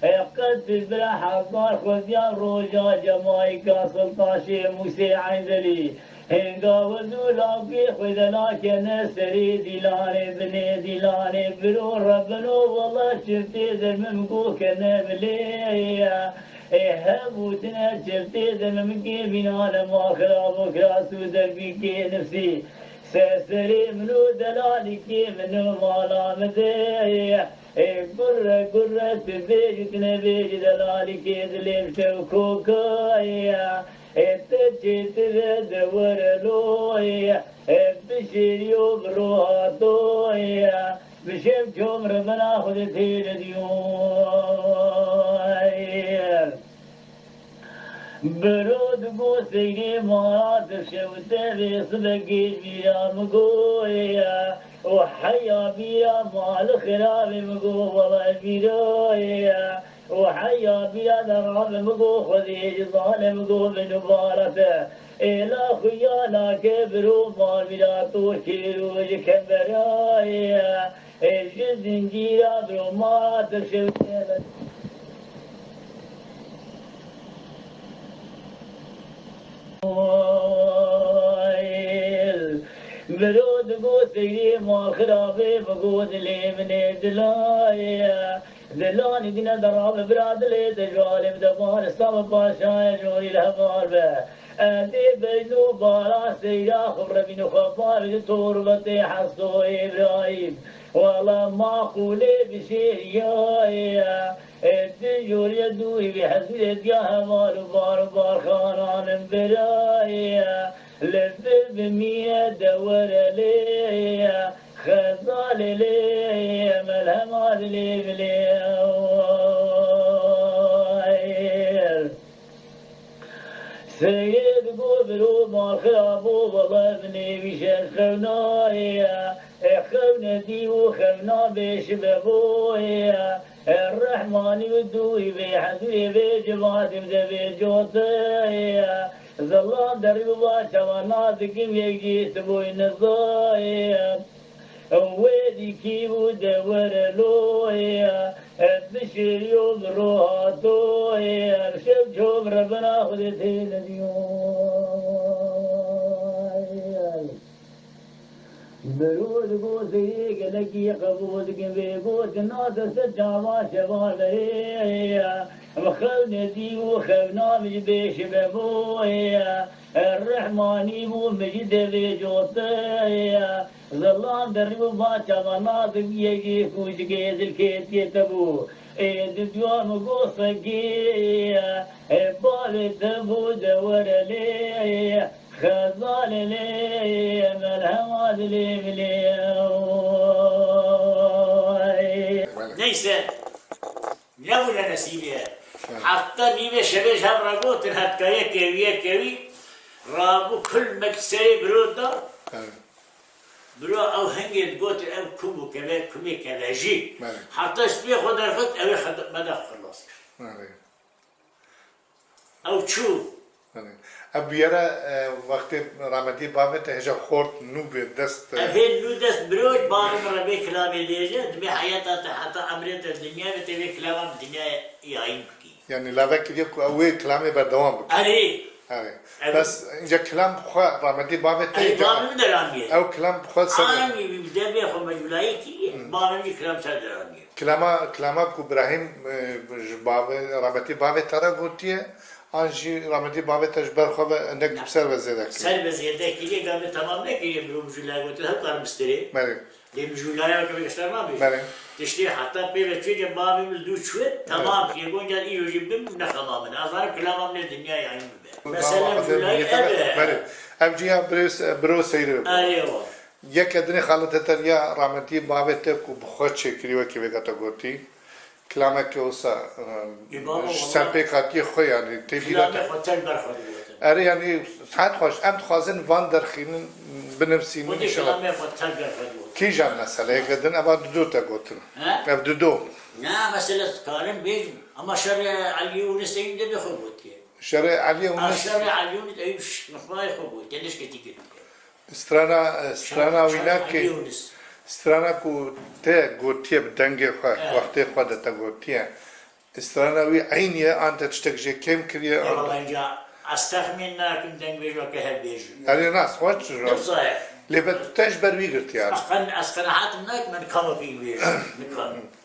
Ê qet bire hezar xweziya roja Cemayîka Sultan Şêh Mûsê Eydelî. Hênga we dû lawkê xwe de nakene serê dîlanê, binê dîlanê, biro rebino wele çiftê de min go kene milê. Ê hebûtine çiftê de min kê mînane ma xirabo kiras û derbî kê nifsî. Ser serê min û delalî kê min û mala min de. Ê gurre gurre tu bêjî tu nebêjî delalî kê dilê min tev kokaye. Ê te çêtir e de were loye. Ê bişêriyo bi roha toye. Bi şev çom re bera Xwedê têne diyo. Biro digo seyrê mara difşewte vê sibe gêj bîra min goye. Û heya bîra mali xirabê min go wele bîroye. Û heya bîra de rabe min go Xwedê ji zane min go min û barete. Êla xuya nake biro mal bîra to kêro ji kemberaye. Ê ji zincîra biro mara difşewte. Biro digo seyrê ma xirabê, bigo dilê min ê dilaye. Dilanî dîne derabe bira dilê te ji alê min de bar, Îslam paşayê jorî li heval be. Erdê beyno bara seyra xwe revîn xwe bar ji torbetê Heso Îbrahîm. Wele maqûlê bişêriyaye. Ê tu joriye dûrî vî hezûrê diya heval û bar û barxanan in biraye. Li vir bimîne de were lê. Xezalê lê, melhema dilê bilê. Seyid got, biro malxira bo, wele min ê vî şeş xewnayê ye. E xewne dî û xewna bêşibe boyê ye. E Rehmanî û dûyî vê hezûyê vê civatê bi devê coteyê ye. Zilam derî û va çawa nazikim yek jî ti boy nizayê ye. Wê dîkî û de were loyê, bişêriyo bi rohatoyê, şev çov rebina Xwedê têne diyo. Mirov digo seyê gelekî qebûl dikin vê gotin, nase ser çava şeva verê. Em xewnê dî û xewna min ji bêşibe boyê. Rehmanî bû min ji devê coteyê. Zilam derî û va çava nazik yekê kûçikê zilkêtiyê te bû. Ê di duwa min got fekê, ê bavê te bû de were lê, xezalê lê, melhema dilê min lê. Neyse, nebûne nesîbê. Heta nîvê şevê ji hev re gotin, hetka yekê wî, yekê wî, rabû kulmek serê biro da. Evet. Biro ew hingê digotin ew kum û keve, kumê kevejî. Belê. Heta spiyê xwe derxist, ew ê xed-, me de xilas kir. Belê. Ew çû. Belê. Ev bûyere, e, wextê rahmetî bavê te hêja xort nû bê dest, e, Ev hê nû dest biro, bavê min re vê kilamê dêje, dibê heyata te heta emrê te dinya ve tê vê kilama bi dinyayê yayîn bikî. Yani lave kiriye ku ew wê kilamê berdewam bike. Erê. Erê. Ev Bes ince kilam bi xwe rahmetî bavê te Erê, ca- bavê min de ramiye. Ew kilam bi xwe ser Anî bi devê xwe mecûlayê kiriye. Hı. Bavê min kilam ser de ramiye. Kilama, kilama ku Ibrahîm, e, ji bavê, rahmetî bavê te re gotiye, an jî rahmetî bavê te ji ber xwe ve endek ser ve zêde kiriye. Ser ve zêde kiriye, gavê temam nekiriye, mirov mecûlayê gotiye, hep karim bistirê. Belê. Lê mijûlaya weke vê geştar nabêjim. Belê. Tiştê heta pê ve çûyê bavê min dû çûye, temam kiriye. Gonca îro jî bim nexema min. Ez zanim kilama min ê dinya yayîn bibe. Mesela mijûlayî ev e. Belê. Ev ciya biro, biro seyri. Erê wa. Yeke dinê xaletê te ya rahmetî bavê te ku bi xwe çêkirî wekî vêga te gotî. Kilameke wisa, e, Ê baba, ji ser pêk hatiye xwe, yani, tê bîra te. Kilamê xwe tel ber xwe digotin. Erê, yani, saet xweş, em dixwazin van derxînin, binivîsînin, Xwedê inşallah. Kilamê xwe tel ber xwe digotin. Kîjan meseleyeke din, eva dido te gotin. He? Ev dido. Na, mesela dikarim bêjim. Ama şerê Eliyê Ûnisê de bi xwe gotiye. Şerê Eliyê Ûnis. Ah, şerê Eliyê Ûnis, ew ş-, xwayê xwe gotiye, leşketî kiriye. Strana, strana wî nake, strana ku te gotiye bi dengê xwe, wextê xwe de te gotiye. Strana wî eynî ye, an te tiştek jê kêm kiriye, an. Ewala inca ez texmîn nakim dengbêj weke hev bêjin. Erê rast, xweş. Lê be tu te ji ber wî girtiye. Ez qen-, ez qenahatim nakim, min kama pî bêjin.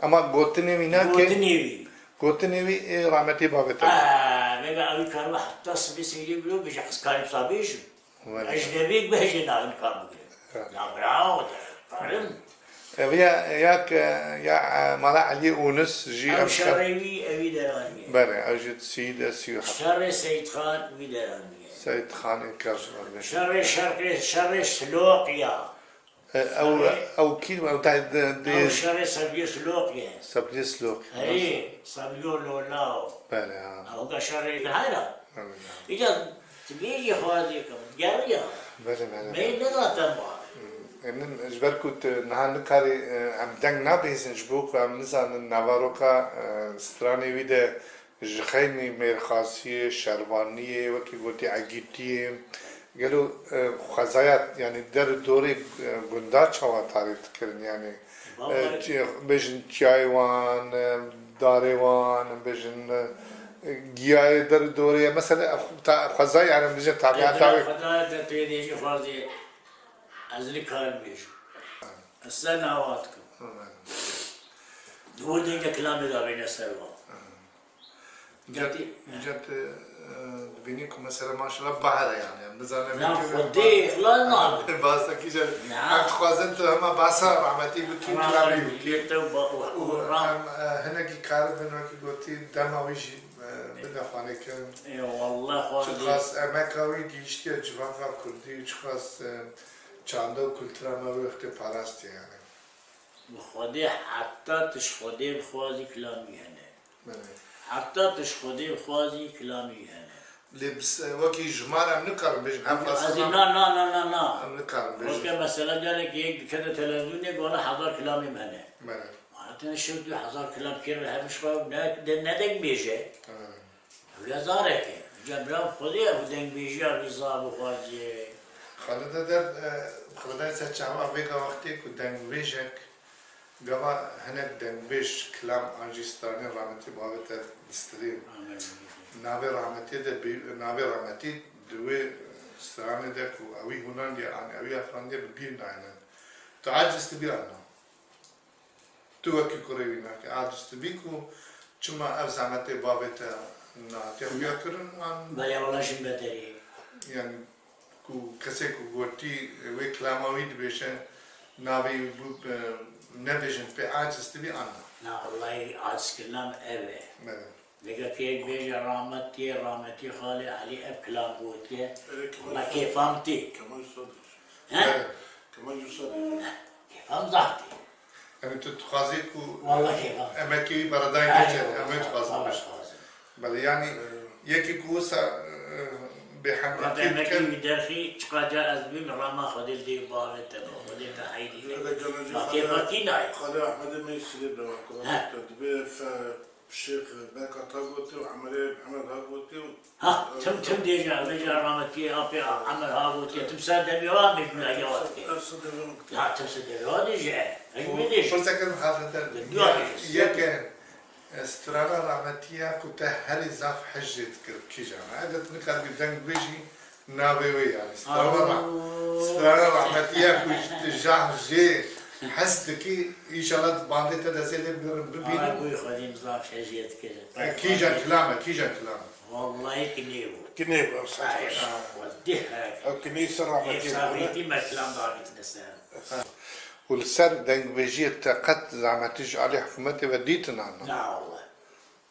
Ama gotinê wî nake. Gotinê wî. Gotinê wî ê rahmetî bavê te. Aa, vêga ew kar heta sibê seyrê biro bêje, ez karim sa bêjim. Wele. Ez ji devê bêjê naxin kar bigirim. Evet. Ya bravo, karim. Ev ya, ya ke, ya, e, Mala Eliyê Ûnis jî Ew em şerê wî, ew wî deranî ye. Belê, ew jî sî de sî û heft. Şerê Seyîdxan wî deranî ye. Seyîdxanê Kerr, belê. Şerê Şerqê, şerê Siloqiya. E, ew, ew kî, ew te de, de Ew şerê Sebriyê Siloqiye. Sebriyê Siloqiye. Erê, Sebriyo Lolao. Belê, ha. Ew da şerê de hera. Belê, ha. Îca Dibêjî xwazê ke geriya. Belê, belê. Me neda te ma. Hmm. Em nin, ji ber ku tu niha nikarî, e, em deng nabihîzin ji bo ku em nizanin navaroka, e, stranê wî de ji xeynî mêrxasiyê, şervaniyê, wekî gotî egîtiyê. Gelo, e, xwezaya, yanî der û dorê, e, gunda çawa tarîf dikirin? Yanî, Vallahi. E, çi-, bêjin çiyayê wan, e, darê wan, bêjin, e, giyayê der û dorê ye. Mesela, e, xu-, ta-, xwezayê, yani, bêjin tabiata wê. Xwedaya de pê dêjî xwazê, ez nikarim bêjim. Ez ser nava dikim. Hı. Di wir denge kilamê de bêne ser wan. Hı. Îca, Gatî. Îca tu, e, dibînî ku mesela maşallah bahar e yani. Em nizanin Na, vê Xwedê, ixlas nabe. Bahsa kîjan. Na. Em dixwazin tu hema bahsa rahmetî bikî, Rahmetî kilamî bikî. Lê te ba-, û, û, û ram. Em, e, hinekî karibin wekî gotî dema wî jî, e, bide xwanê kirin. Ê, wallah, Xwedê. Çiqas emeka wî gihiştiye civaka kurdî, çiqas, e, çanda û kultura me wê wextê parastiye yani. Bi Xwedê heta tu ji Xwedê bixwazî kilamî hene. Belê. Heta tu ji Xwedê bixwazî kilamî hene. Lê bi se-, wekî jimar em nikarin bêjin, heft sed. Na, na, na, na, na. Em nikarin bêjin. Weke mesela gelek yek dikete televizyonê, gola hezar kilamê me hene. Bele. Mana tene şev tu hezar kilam kê re hemiş xwe ne, de, ne deng bêje. Evet. Ev ya zareke. Cemra Xwedê ev dengbêjiya wî zaf û xwezê. Xalide der, e, Xalide ser çava vêga wextê ku dengbêjek Gava hinek dengbêj kilam an jî stranên rahmetî bavê te distirîn. Amin. Navê rahmetê de bî-, navê rahmetî di wê stranê de ku ewî hûnandiye an ewî afandiye bi bîr nayne. Tu aciz dibî an na? Tu wekî kurê wî nakî aciz dibî ku çima ev zehmetê bavê te nehatiye xuya kirin an? Belê wala jin bedelî. Yani, ku kesê ku gotî wê kilama wî dibêje, navê wî bû, e, nebêjin pê aciz dibî an na? Na, wellahî acizkirina min ev e. Belê. Vêga kê yek bêje rahmetiyê, rahmetî Xalê Elî ev kilam gotiye. Erê, Kemal Wella Usta kêfa min tê. Kemal Usta dibêje. He? Belê. Kemal Usta dibêje. Kêfa min zaf tê. Yani tu dixwazî ku Walla kêfa. Emekî beredayî Aynen, neke, walla, em ê dixwazin walla bêjin. Dixwazim. Belê, yanî, e, yekî ku wisa, e, bêhemdîtî Rebe emekî dike. Wî derxî, çiqa ca ez bim, rama Xwedê li dê bavê te be, Xwedê te heyrî be. Dibê de gelacî Ma Xalê, kêfakî nayê. Xalê Ehmedê me sirê be, He. Dibê fe-, Şêx Berkat ha gotî û Emerê Mihemed ha gotî û Ha, tim, tim dê ji, ev jî rahmetiyê apê Emer ha gotiye, tim ser devê wa mecbûr ya wa dike. Ev ser devê wa dike. Ya, tim ser devê wa dê ji, e, mecbûr dê ji. Pirsekir Xalide. Dua dê ji. Yeke, e, strana rahmetiya ku te herî zaf hez jê dikir, kîjan e? Eger tu nikaribî deng bêjî, navê wê yanî. Strana rah-, Aa. Strana rahmetiya ku ji tu jah jê hez dikî, înşallah bandê te de zêde bibînin. Ay, bûy Xwedî min zaf hez jê dikir. E, kîjan kilam e, kîjan kilam e? Wallahî kinê bû. Kinê bû, ew sax Ay, baş. Xwedî hek. Ew kinê ser rahmetê Ev bû, ne? Saxîtî me kilam davêtine ser. Û li ser dengbêjiyê te qet zehmetî ji alî hikûmetê ve dîtin an na? Na, wallahî.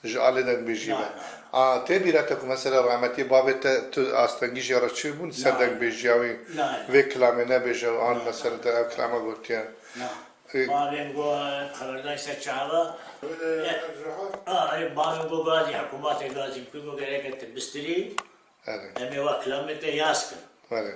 Ji alî dengbêjiyê Na, ve. Na, na. A, tê bîra te ku mesela rahmetî bavê te tu astengî jê re çêbûn ser Na. Dengbêjiya wî Na, na. Vê kilamê nebêje an Na, na. Mesela te ev kilama gotiye. Na. Ê. Bavê min got, xeberdar ser çava. Öyle E, Erzurum. A, e, bavê min got, gazî, hikûmetê gazî, ku got, gerek te bistirî, Erê. Em ê wa kilamê te yaz kin. Erê.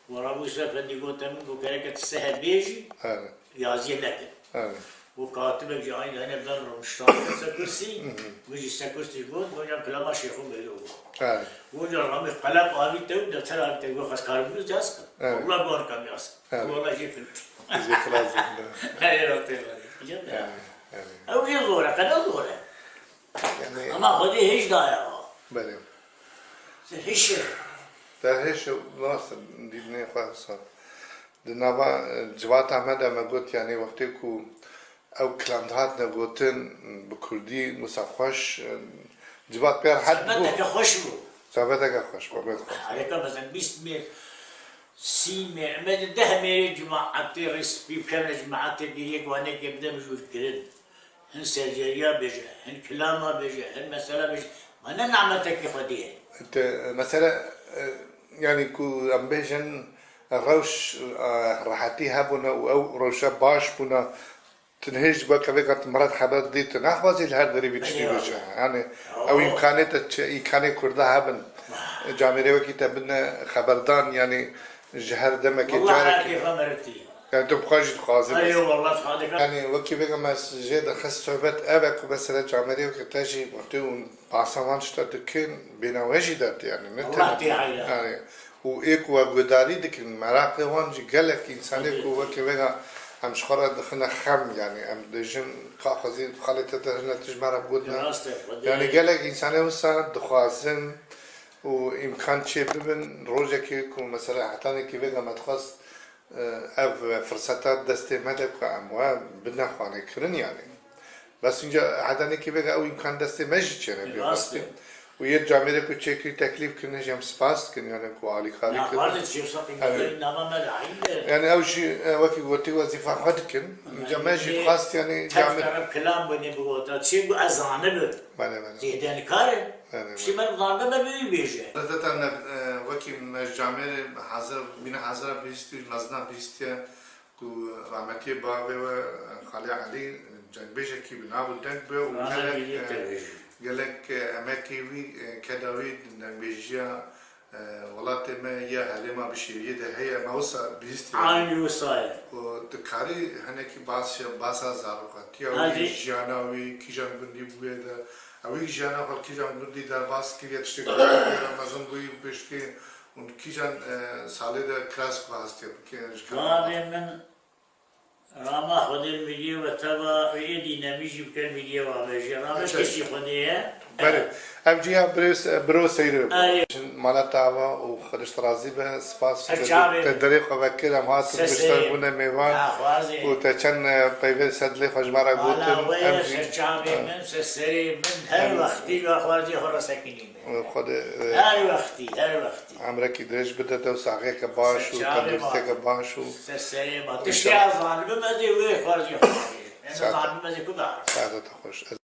Wa Rabû Yusuf Efendî gote min, got, gerek te sehê bêjî, Erê. Yaziyê nekin. Erê. Got, katibek ji ayî hene ben rûniştane ser kursî, Hı hı. Min jî ser kursî got, got, ya kilama Şêxo Meylo got. Erê. Got, ya Rabî qelem avî te û defter avî te, got, xwest karim yaz kin. Erê. Wela got, kam yaz kin. Erê. Wela jê fil. Jê xilas dibin. Erê, Rabî te razî. Erê, erê. Ew jê zor e, qede zor e. Yani Ama Xwedê hêj daye wa. Belê. Hişê. Te hêş rast dîtinê xwe sar. Di nava, e, civata me de me got, yani wextê ku ew kilam dihatine gotin bi kurdî, wisa xweş, e, civat pê rehet bû. Sohbeteke xweş bû. Sohbeteke xweş bû, belê xweş. Harika, mesela bîst mêr, sî mêr, em ê deh mêrê cimaetê rêspî bikevne, cimaetê giriyê guhanekê bide mijûlkirin. Hin serceriya bêje, hin kilama bêje, hin mesela bêje. Ma ne nimetekî Xwedê ye? Te, mesela, e, yani ku em bêjin rewş, e, rehetî hebûne û ew rewşe baş bûne, tu nihêj ji bo kevêka tu miret xeber dî, tu naxwazî li her derê vî tiştî Eyvallah. Bêje. Yani ew Yo. Îmkanê te çi, îmkanê Kurda hebin. Camêrê wekî te bine xeberdan, yani ji her demekê Wallah carekê. Her kêfa me re tî. Yani tu bi xwe jî dixwazî Ay, bes. Yo, wallah, dixwazî. Yani wekî vêga me jê de xist sohbet ev e ku mesela camêrê wekî te jî wextê hûn behsa van tişta dikin, bêhna we jî derdê yani, ne Allah tenê tê hayra. Yani, û ê ku we guhdarî dikin, meraqê wan jî gelek însanê Tabii. Ku wekî vêga em ji xwe re dixine xem yani, em dibêjin ka xwezî xalê te te hine tu ji me re bigotine. Rast e, Xwedê. Yani gelek însanê wisa dixwazin û îmkan çê bibin, rojekê ku mesela hetanekî vêga me dixwest Ev firseta destê me de ku em we bine xwanê kirin yani. Bes înca hetanekî vêga ew îmkan destê me jî çêne bê Rast e. Rastî. Û yê camêrê ku çêkirî teklîf kirine jî em spas dikin yani ku alîkarî Ya kirin. Xwedê çêwsa Evet. Qîmetê nava me de heyî de. Yani ew jî, e, wekî gotî wezîfa xwe dikin. Înca me jî Yanî dixwest yani tevka camêr- me kilam bûnê bigota. Çê ku ez zanibim. Bele, bele. Zêde nikare. Bele, Piştî bele. Me zanibim me bi wî bêje. Hezreta ne, e, wekî me ji camêrê hazir, bîne hazira bihîstî, mezina bihîstiye ku rahmetiyê bavê we, e, Xalê Elî, e, cengbêjekî bi nav û deng be û Rahmetî gelek, lê e, te bêje. Gelek, e, emekê wî, e, keda wî di dengbêjiya, e, welatê me ya herêma bi şêwiyê de heye, me wisa bihîstiye. Aynî wisa ye. Û dikarî hinekî bas, basa zarokatiya wî, Hadi. Jiyana wî, kîjan gundî bûye de, ew wî jiyana xwe kîjan gundî derbas kiriye, tiştê ku mezin bûyî piştî û kîjan, e, salê de kiras xwe hestiye bike ji Gavê min rama Xwedê mîriyê we teva êdî nemî jî biker mîriyê we bêjî. Rame Aça. Kesî Xwedê ye. Berê, ev ciya birêz, biro seyre. Erê. Mala te ava û Xwedê ji te razî be, spas Ser te, çavê te min. derê xwe vekir, em hatin Ser pişt serê te bûne mêvan. Ya xwazê. Û te çend, e, peyvê ser dilê xwe ji me re Mala gotin, we em ye, jî. Ser çavê min, ser serê min, her Em- wextî we xwazê xwe re sekinî me. Xwedê, e, Her wextî, her wextî. emrekî dirêj bide te û saxiyeke baş û Ser çavê tenduristeke baş û Ser serê ma. Înşallah. Tiştê ez zanibim ez ê wê xwazê xwe. Ez Saet. zanibim ez ê ku da. Saete te xweş.